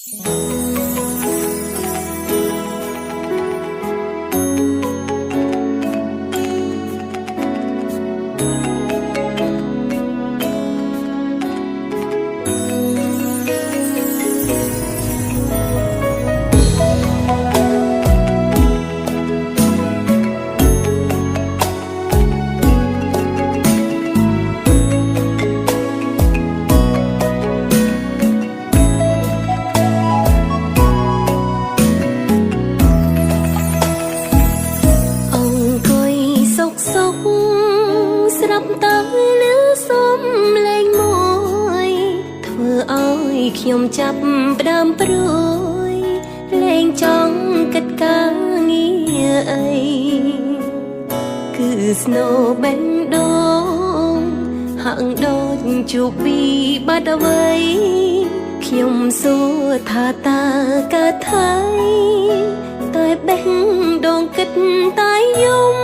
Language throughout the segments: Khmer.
អង្គុយសុកសុកស្រាប់តើលឺសំលេងមួយធ្វើឲ្យខ្ញុំចាប់ផ្ដើមព្រួយលែងចង់គិតការងារអីគឺស្នូបេះដូងហាក់ដូចជួបវិបត្តិអ្វីខ្ញុំសួរថាតើកើតថៃតែបេះដូងគិតតែយំ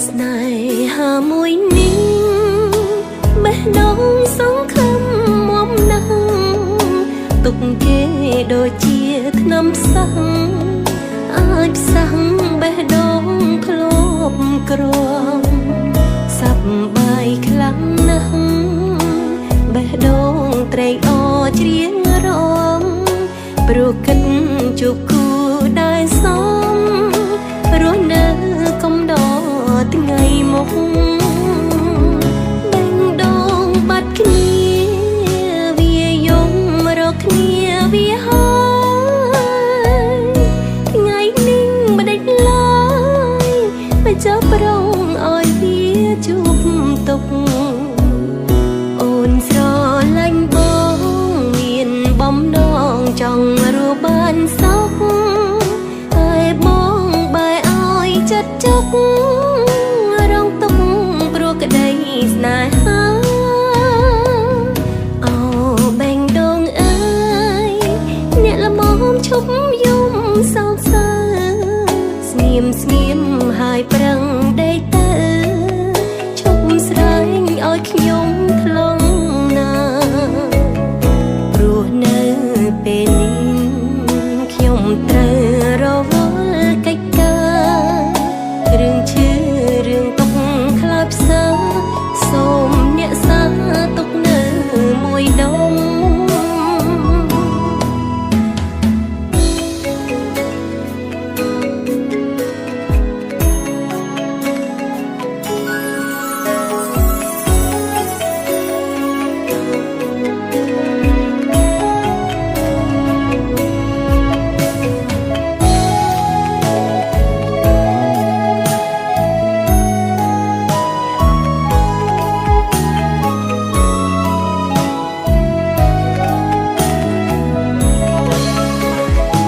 ស្នេហាមួយនេះបេះដូងសង្ឃឹមមមណាស់ទុកគេដូចជាថ្នាំផ្សះអាចផ្សះបេះដូងធ្លាប់ក្រំសប្បាយខ្លាំងណាស់បេះដូងត្រេកអរច្រៀងរងព្រោះគិតជួបគូដែលសមរស់នៅកំដរថ្ងៃមុខបេះដូងបាត់គ្នាវាយំរកគ្នាវាហើយថ្ងៃនេះមិនដេចឡើយបើចាប់ប្រងឲ្យវាជួបទុកអូនស្រឡាញ់បងមានបំណងចង់រស់បានសុខតែបងបែរឲ្យចិត្តចុករងទុកព្រោះក្តីស្នេហាអូបេងដងអើយអ្នកល្មមឈប់យំសោកសៅស្ងៀមស្ងៀមហើយប្រឹងដេកទៅឈប់ស្រែងឲ្យខ្ញុំថ្លង់ណាព្រោះនៅពេលនេះខ្ញុំត្រូវរវល់កិច្ចការរឿងឈឺរឿងទុកខ្លោចផ្សាសូមអ្នកសាទុកនៅមួយដុំ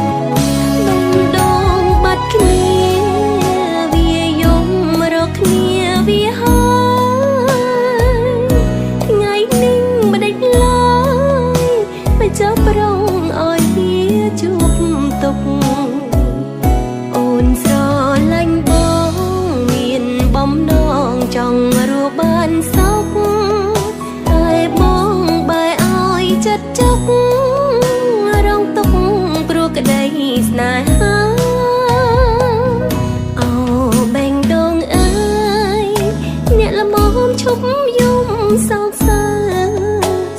បេះដូងបាត់គ្នាវាយំរកគ្នាវាហើយថ្ងៃនេះមិនដេចឡើយបើចាប់ប្រងឲ្យវាជួបទុកអូនស្រឡាញ់បងមានបំណងចង់រស់បានសុខតែបងបែរឲ្យចិត្តចុករងទុកព្រោះក្តីស្នេហាអូបេងដងអើយអ្នកល្មមឈប់យំសោកសៅ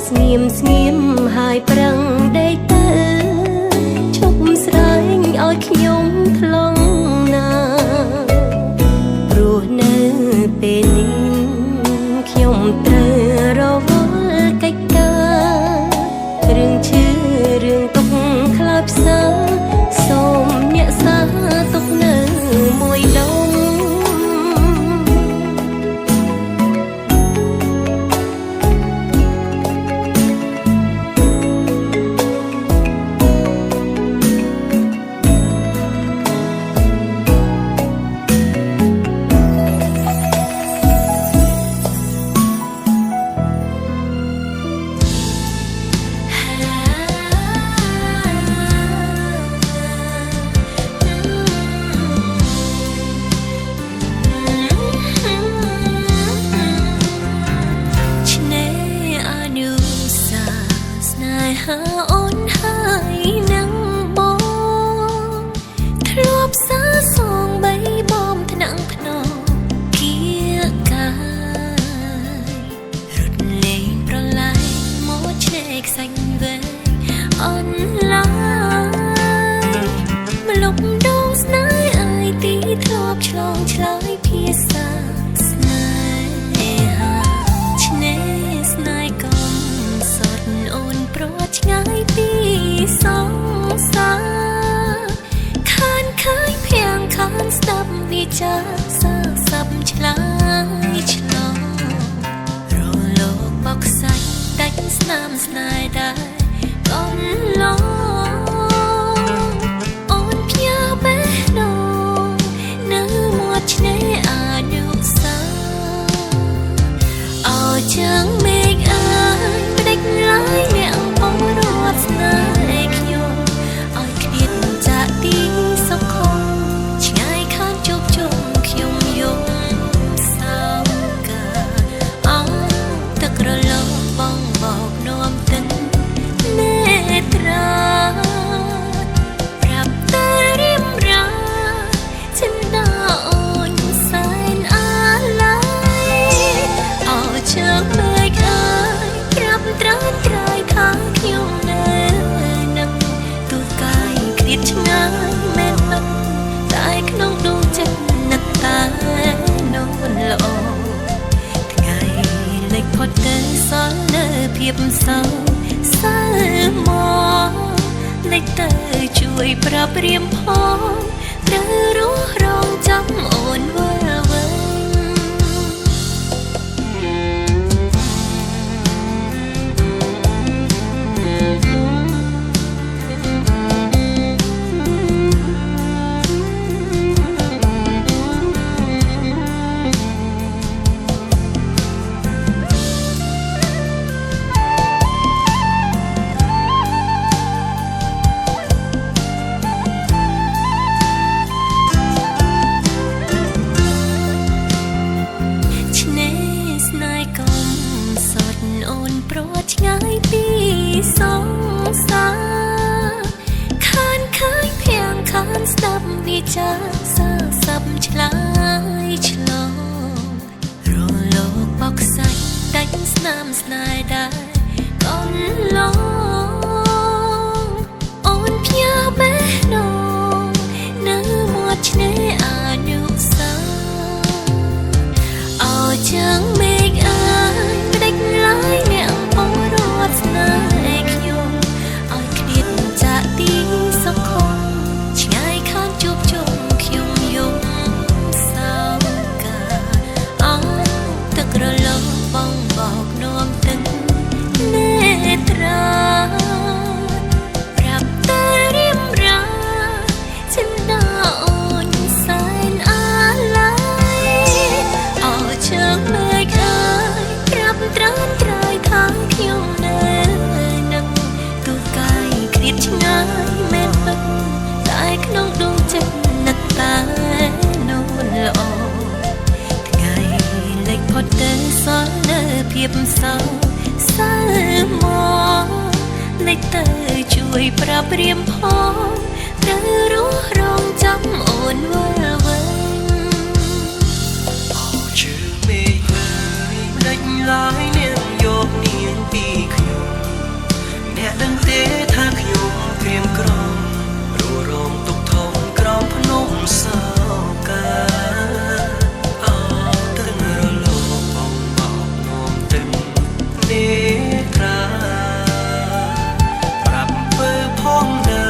ស្ងៀមស្ងៀមហើយប្រឹងដេកទៅឈប់ស្រែងឲ្យខ្ញុំថ្លង់ណាព្រោះនៅពេលនេះខ្ញុំត្រូវរវល់កិច្ចការរឿងឈឺរឿងទុកខ្លោចផ្សាសូមអ្នកសាទុកនៅមួយដុំ ហាអូនហើយនឹងបងធ្លាប់សាសងបីបំថ្នាក់ភ្នំគៀកាយរត់លេងប្រឡាយមកឆ្នេរខ្សាច់វែងអនឡាយម្លប់ដងស្នេហ៍អើយទីធ្លាប់ឆ្លងឆ្លើយភាសាស្នេហាឆ្នេរស្នេហ៍កំសត់អូនប្រត់ឆ្ងាយពីសង្សារខានឃើញភាំងខានស្ដាប់វាចាសាសាប់ឆ្លើយឆ្លងរលកបក់សាច់ដាច់ស្នាមស្នេហ៍ដែរកំឡងអូនផ្ញើបេះដូងនៅមាត់ឆ្នេរអនុសាអោជើងមេឃអើយផ្ដេចឡើយអ្នកបងរត់ស្នេហ៍ខ្ញុំឲ្យឃ្លាតចាកទីសុខុមឆ្ងាយខានជួបជុំខ្ញុំយំសោកាអងទឹករលកបងបោកនាំទឹកនេត្រាប្រាប់តែរៀមរាចិនដាអូនសែនអាឡ័យអោជើងមេឃអើយប្រាប់ត្រានត្រើយថាខ្ញុំនៅនឹងទូកាយឃ្លាតឆ្ងាយមែនមិនតែក្នុងដួងចិត្តនឹកតែនួនល្អថ្ងៃលិចផុតទៅសល់នៅភាពសោសៅមកលិចទៅជួយប្រាប់រៀមផងត្រូវរស់រងចាំអូនវិលវិញឆ្នេរស្នេហ៍កំសត់អូនប្រត់ឆ្ងាយពីសង្សារខានឃើញភាំងខានស្ដាប់វាចាសាសាប់ឆ្លើយឆ្លងរលកបក់សាច់ដាច់ស្នាមស្នេហ៍ដែរកំឡងអូនផ្ញើបេះដូងនៅមាត់ឆ្នេរអនុសាអោជើងមេឃអើយផ្ដេចឡើយអ្នកបងរត់ស្នេហ៍ខ្ញុំឲ្យឃ្លាតចាកទីសុខុមឆ្ងាយខានជួបជុំខ្ញុំយំសោកាអងទឹករលកបងបោកនាំទឹកនេត្រាប្រាប់តែរៀមរាចិនដាអូនសែនអាឡ័យអោជើងមេឃអើយប្រាប់ត្រានត្រើយថាខ្ញុំនៅនឹងទូកាយឃ្លាតឆ្ងាយមែនពិតតែក្នុងដួងចិត្តនឹកតែនួនល្អថ្ងៃលិចផុតទៅសល់នៅភាពសោសៅមកលិចទៅជួយប្រាប់រៀមផងត្រូវរស់រងចាំអូនវិលវិញអោជើងមេឃអើយមិនដេចឡើយនាងយកនាងពីខ្ញុំអ្នកដឹងទេថាខ្ញុំក្រៀមក្រំរស់រងទុកធំក្រោមភ្នំសោកាអោទឹករលកបងបោកនាំទឹកនេត្រាប្រាប់ពើផងណា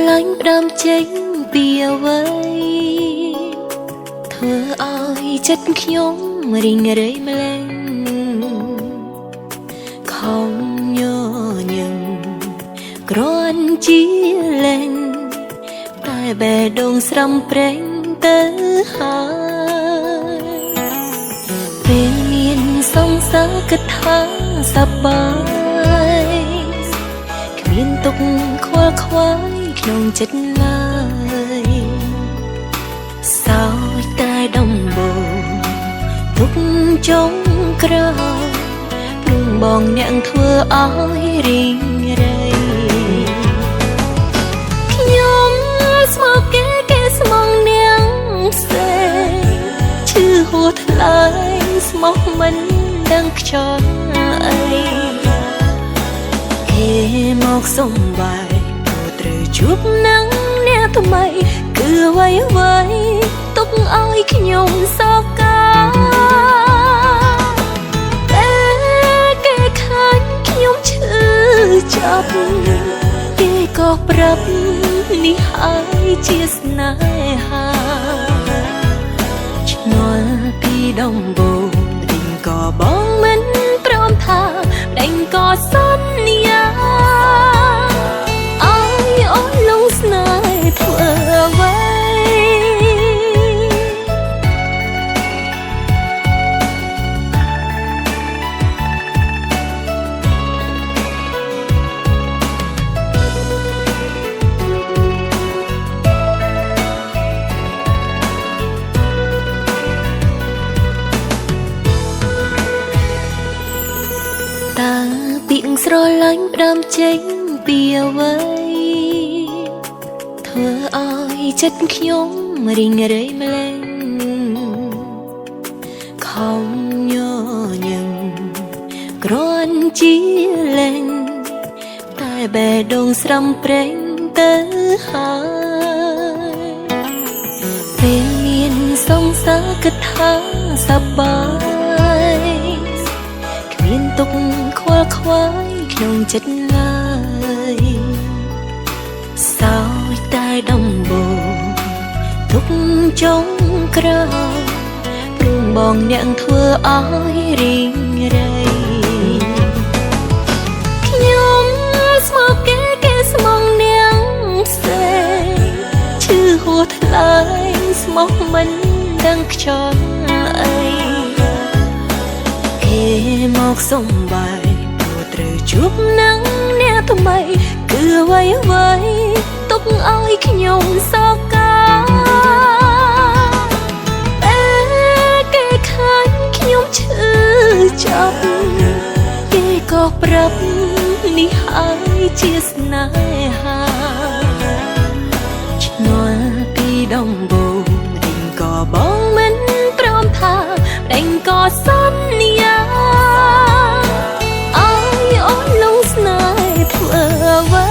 លាញ់ផ្ដើមចេញពីអ្វីធ្វើឲ្យចិត្តខ្ញុំរីងរៃម្លេះខំញញឹមគ្រាន់ជាលែងតែបេះដូងស្រំប្រេងទៅហើយពេលមានសង្សារគិតថាសប្បាយគ្មានទុកខ្វល់ខ្វាយក្នុងចិត្តឡើយសោយតែដំបូងទុកចុងក្រោយព្រោះបងអ្នកធ្វើឲ្យរីងរៃខ្ញុំស្មោកគេគេស្មងនាងផ្សេងឈឺហួថ្លែងស្មោះមិនដឹងខ្យល់អីគេមកសុំបាយព្រោះត្រូវជួបនឹងអ្នកថ្មីគឺអ្វីអ្វីទុកឲ្យខ្ញុំសោកាពេលគេឃើញខ្ញុំឈឺចាប់គេក៏ប្រាប់នេះហើយជាស្នេហាឆ្ងល់ពីដំបូងរីងក៏បងមិនព្រមថាដេញក៏សន្យាឲ្យអូនលងស្នេហ៍ធ្វើអ្វីតើពាក្យស្រឡាញ់ផ្ដើមចេញពីអ្វីធ្វើឲ្យចិត្តខ្ញុំរីងរៃម្លេះខំញញឹមគ្រាន់ជាលែងតែបេះដូងស្រំប្រេងទៅហើយពេលមានសង្សារគិតថាសប្បាយគ្មានទុកខ្វល់ខ្វាយក្នុងចិត្តឡើយសោយតែដំបូងទុកចុងក្រោយព្រោះបងអ្នកធ្វើឲ្យរីងរៃខ្ញុំស្មោកគេគេស្មងនាងផ្សេងឈឺហួថ្លែងស្មោះមិនដឹងខ្យល់អីគេមកសុំបាយព្រោះត្រូវជួបនឹងអ្នកថ្មីគឺអ្វីអ្វីទុកឲ្យខ្ញុំសោកាពេលគេឃើញខ្ញុំឈឺចាប់គេក៏ប្រាប់នេះហើយជាស្នេហាឆ្ងល់ពីដំបូងរីងក៏បងមិនព្រមថាដេញក៏សន្យាឲ្យអូនលងស្នេហ៍ធ្វើអ្វី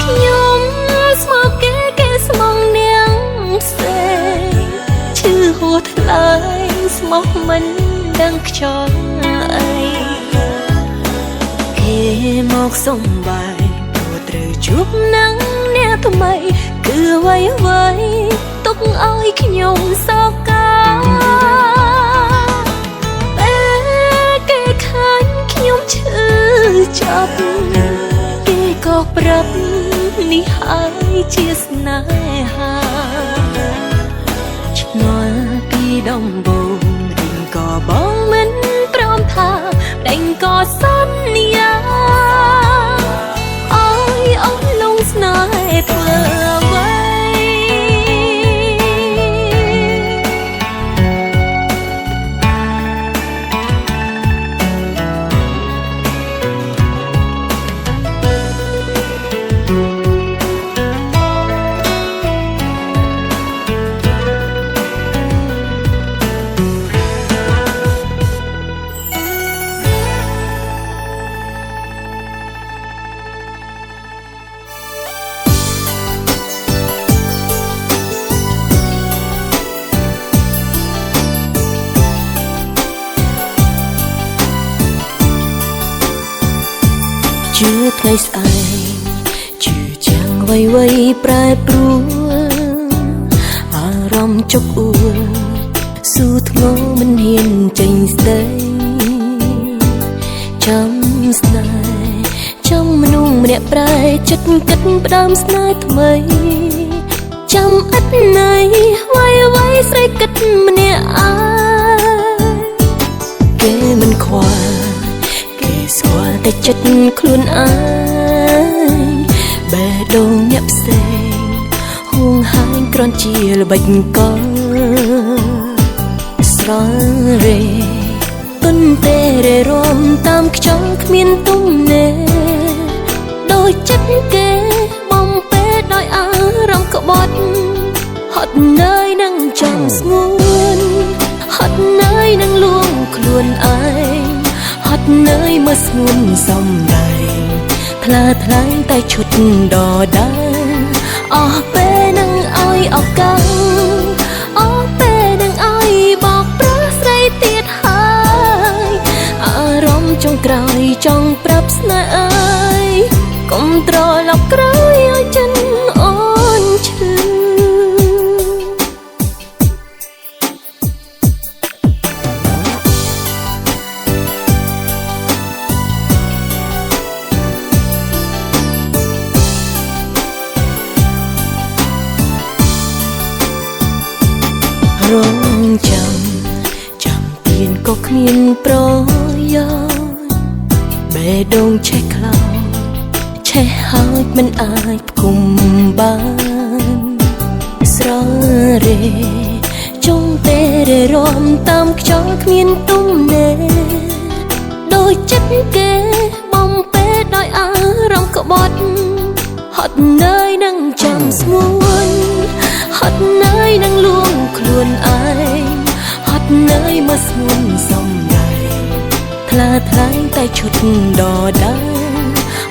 ខ្ញុំស្មោកគេគេស្មងនាងផ្សេងឈឺហួថ្លែងស្មោះមិនដឹងខ្យល់អីគេមកសុំបាយព្រោះត្រូវជួបនឹងអ្នកថ្មីគឺអ្វីអ្វីទុកឲ្យខ្ញុំសោកាពេលគេឃើញខ្ញុំឈឺចាប់គេក៏ប្រាប់នេះហើយជាស្នេហាឆ្ងល់ពីដំបូងរីងក៏បងមិនព្រមថាដេញក៏សន្យាឲ្យអូនលងស្នេហ៍ធ្វើអ្វី ជឿថ្ងៃស្អែកជឿចាំងវៃវៃប្រែប្រួលអារម្មណ៍ជុកអួលស៊ូធ្ងមិនហ៊ានចេញស្ដីចាំស្នេហ៍ចាំមនុស្សម្នាក់ប្រែចិត្តគិតផ្ដើមស្នេហ៍ថ្មីចាំឥតន័យវៃវៃស្រីគិតម្នាក់ឯងគេមិនខ្វល់គេស្គាល់តែចិត្តខ្លួនឯងបេះដូងអ្នកផ្សេងហួងហែងគ្រាន់ជាល្បិចកលស្រល់រេទុនទេរេរំតាមខ្យល់គ្មានទំនេរដោយចិត្តគេបំពេដោយអារម្មណ៍ក្បត់ហត់នឿយនឹងចង់ស្ងួនហត់នឿយនឹងលួងខ្លួនឯងហត់នឿយមើលស្ងួនសំដែងថ្លាថ្លែងតែឈុតដដែលអស់ពេលនឹងឲ្យឱកាសអស់ពេលនឹងឲ្យបោកប្រាស់ស្រីទៀតហើយអារម្មណ៍ចុងក្រោយចង់ប្រាប់ស្នេហ៍អើយកុំត្រឡប់ក្រោយឲ្យចិនអូនឈឺរងចាំចាំទៀនក៏គ្មានប្រយោជន៍បេះដូងឆេះខ្លោចឆេះហើយមិនអាចផ្គុំបានស្ររេចុងទេរេរំតាមខ្យល់គ្មានទំនេរដោយចិត្តគេបំពេដោយអារម្មណ៍ក្បត់ហត់នឿយនឹងចាំស្ងួនហត់នឿយនឹងលួងខ្លួនឯងហត់នឿយមើលស្ងួនសំដែងថ្លាថ្លែងតែឈុតដដែល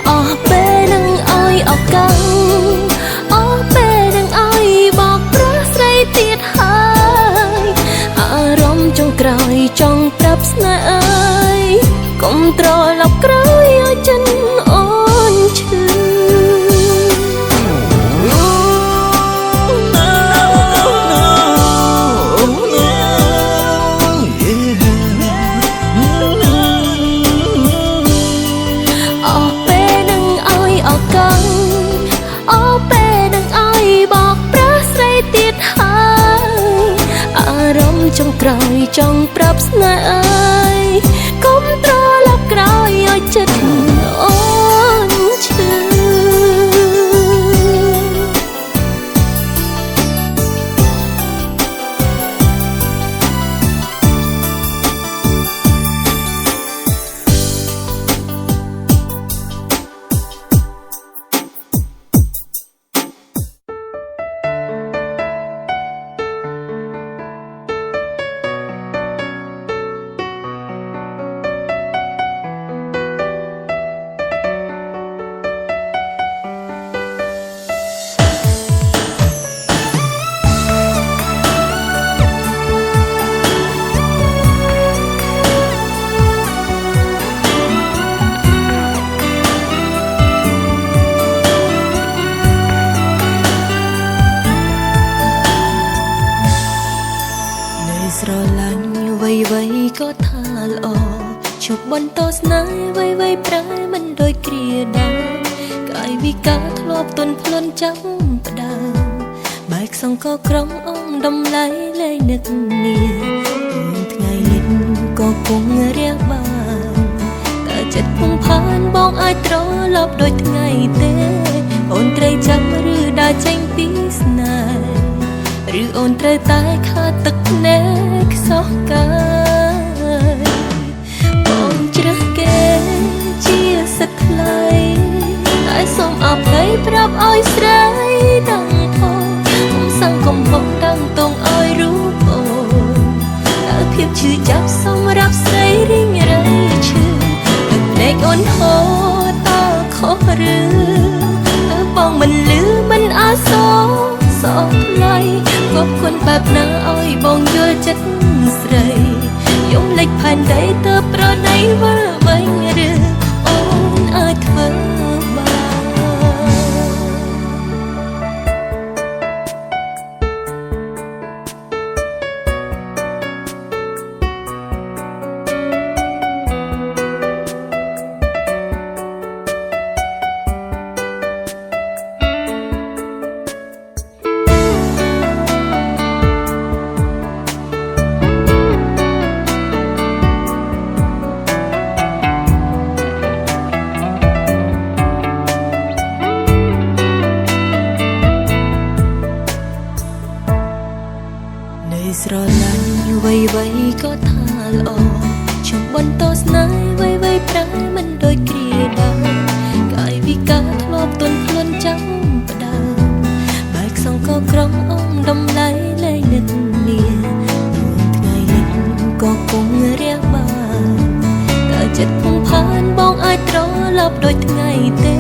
អស់ពេលនឹងឲ្យឱកាសអស់ពេលនឹងឲ្យបោកប្រាស់ស្រីទៀតហើយអារម្មណ៍ចុងក្រោយចង់ប្រាប់ស្នេហ៍អើយកុំត្រឡប់ក្រោយឲ្យចិនអូនឈឺចុងក្រោយចង់ប្រាប់ស្នេហ៍អើយកុំត្រឡប់ក្រោយឲ្យចិត្តអូនឈឺស្រឡាញ់វៃវៃក៏ថាល្អជប់បន្តស្នេហ៍វៃវៃប្រែមិនដូចគ្រាដើមកាយវិការធ្លាប់ទន់ភ្លន់ចាំផ្ដើមបែកសង្កក្រុងអងតម្លៃលែងនឹកនាថ្ងៃនេះក៏គង់រះបានតើចិត្តពុំផានបងអាចត្រឡប់ដូចថ្ងៃទេអូនត្រូវចាំឬដើរចេញពីស្នេហ៍ឬអូនត្រូវតែខាតទឹកភ្នែកខ្សោះកាយបងជ្រើសគេជាសិទ្ធថ្លៃតែសូមអភ័យប្រាប់ឲ្យស្រីដឹងផងកុំសឹងកុំហុកតាំងតងឲ្យរូបអូនតើភាពឈឺចាប់សម្រាប់ស្រីរីងរៃឈឺទឹកភ្នែកអូនហូរតើខុសឬតើបងមិនលឺមិនអសូរសោកថ្លៃគប់គុណបែបណាឲ្យបងយល់ចិត្តស្រីយំលេចផែនដីទៅប្រណីវិលវិញឬអូនអាចធ្វើ បន្តស្នេហ៍វៃវៃប្រែមិនដូចគ្រាដើមកាយវិការធ្លាប់ទន់ភ្លន់ចាំផ្ដើមបែកសងក៏ក្រងអងតម្លៃលែងនិតនាថ្ងៃលិចក៏គង់រះបានតើចិត្តភងផានបងអាចត្រឡប់ដូចថ្ងៃទេ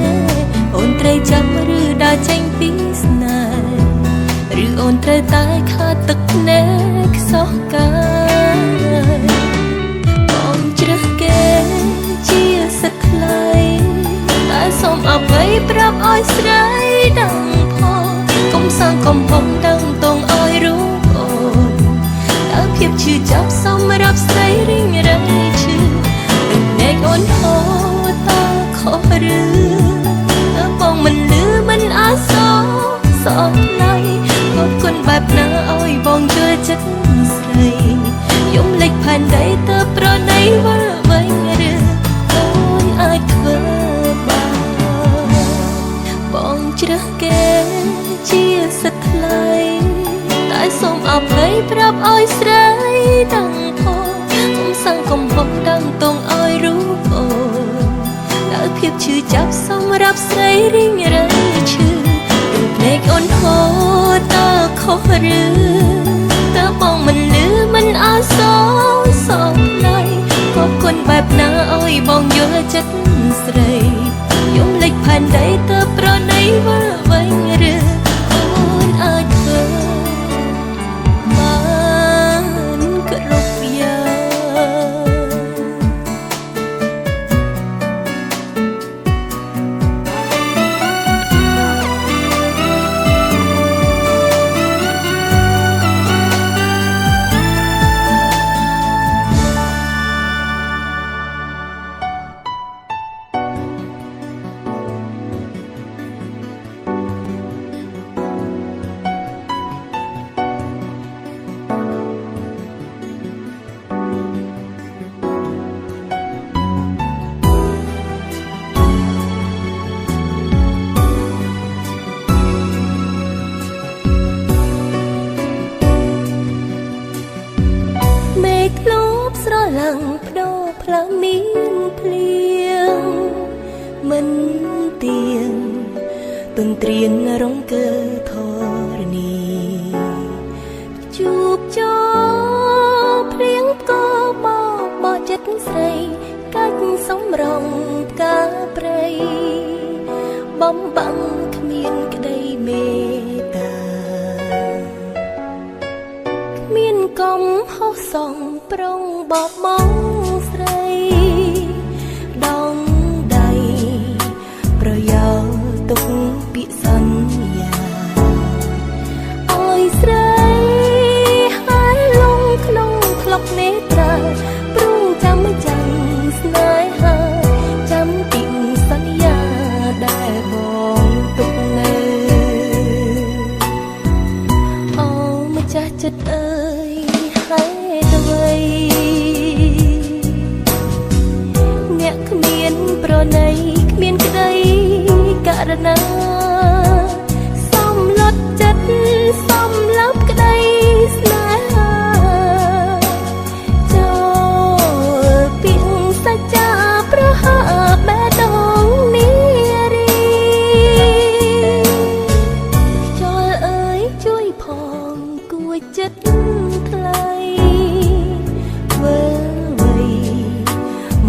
អូនត្រូវចាំឬដើរចេញពីស្នេហ៍ឬអូនត្រូវតែខាតទឹកភ្នែកខ្សោះកាយបងជ្រើសគេជាសិទ្ធថ្លៃតែសូមអភ័យប្រាប់ឲ្យស្រីដឹងផងកុំសាងកំហុសដឹងតងឲ្យរូបអូនតើភាពឈឺចាប់សម្រាប់ស្រីរីងរៃឈឺទឹកភ្នែកអូនហូរតើខុសឬតើបងមិនលឺមិនអាសរសោកថ្លៃគប់គុណបែបណាឲ្យបងយល់ចិត្តស្រីយំលិចផែនដីទៅប្រណីវិលវិញឬអូនអាចធ្វើបានបងជ្រើសគេជាសិទ្ធថ្លៃតែសូមអភ័យប្រាប់ឲ្យស្រីដឹងផងកុំសាងកំហុសដឹងតងឲ្យរូបអូនតើភាពឈឺចាប់សម្រាប់ស្រីរីងរៃឈឺទឹកភ្នែកអូនហូរតើខុសឬតើបងមិនលឺមិនអាសរសោកថ្លៃគប់គុណបែបណាឲ្យបងយល់ចិត្តស្រីយំលិចផែនដីទៅប្រណីវិលវិញឬអូនអាចធ្វើបានគ្រប់យ៉ាងមេឃធ្លាប់ស្រឡាំងបដូរផ្លាមានភ្លៀងមិនទៀងទន្ទ្រានរងកើធរណីជួបចោភ្លៀងក៏បោបោចិត្តស្រីកាច់សំរងផ្កាព្រៃបំបាំងគ្មានក្តីមេត្តាគ្មានកំហុសសងប្រុងបបងស្រីដងដៃប្រយោទុកពាក្យសន្យាឲ្យស្រីហើយលងក្នុងក្លុកនេត្រាព្រោះចាំចាំស្នេហាចាំពីសន្យាដែលបងទុកនៅអូម្ចាស់ចិត្តអើយហេតុអ្វីអ្នកគ្មានប្រណីគ្មានក្តីករណាសំលត់ចិត្តសំលាប់ក្តីស្នេហាចូលពីងសច្ចាប្រហាបេះដូងនារីចូលអើយជួយផងគួចចិត្តថ្លៃវើវៃ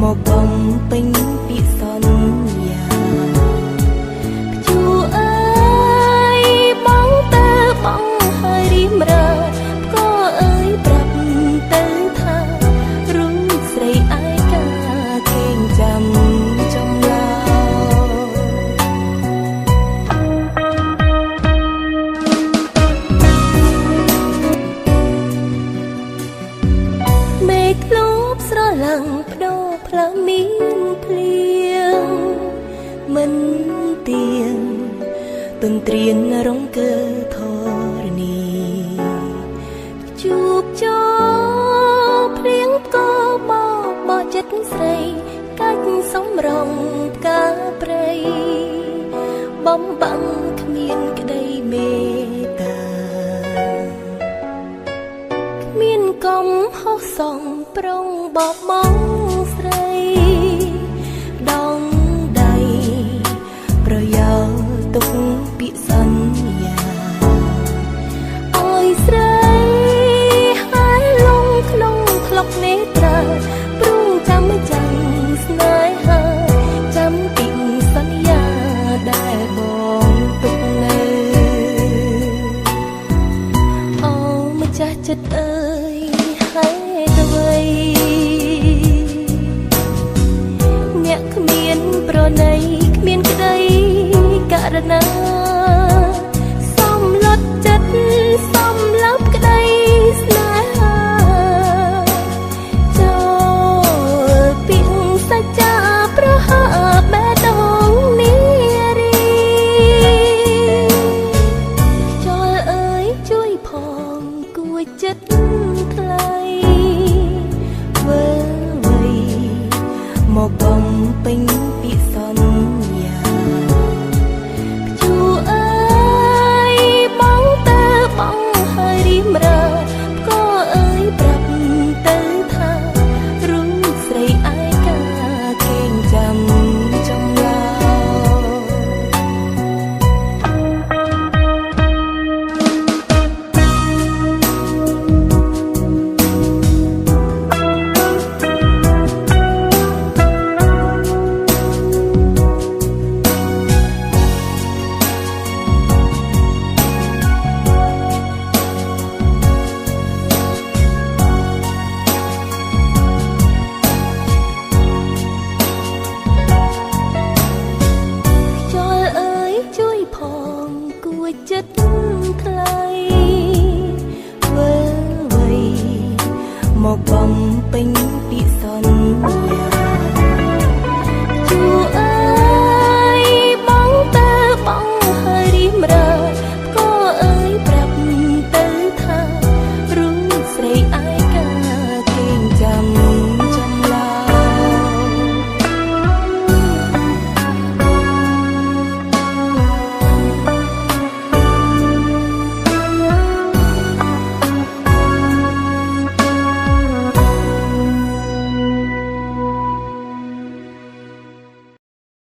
មកបំពេញពាក្យសន្យាជួអើយបងទៅបងហើយរីមរាក៏អើយប្រាប់ទៅថារូបស្រីឯកាគេងចាំចំឡោមេឃធ្លាប់ស្រឡាំងបដូរផ្លាមានភ្លៀងមិនទៀងទន្ទ្រានរងកើធរណីជួបចោភ្លៀងក៏បោបោចិត្តស្រីកាច់សំរងផ្កាព្រៃបំបាំងគ្មានក្តីមេត្តាគ្មានកំហុសសងប្រុងបបង ត្រាព្រោះចាំចាំស្នេហាចាំពីសន្យាដែលបងទុកនៅអូម្ចាស់ចិត្តអើយហេតុអ្វីអ្នកគ្មានប្រណីគ្មានក្តីករណាសំលត់ចិត្តសំលាប់ក្តីស្នេហាចូលពីសច្ចាប្រហាបេះដូងនារីចូលអើយជួយផងគួចចិត្តថ្លៃវើវៃមកប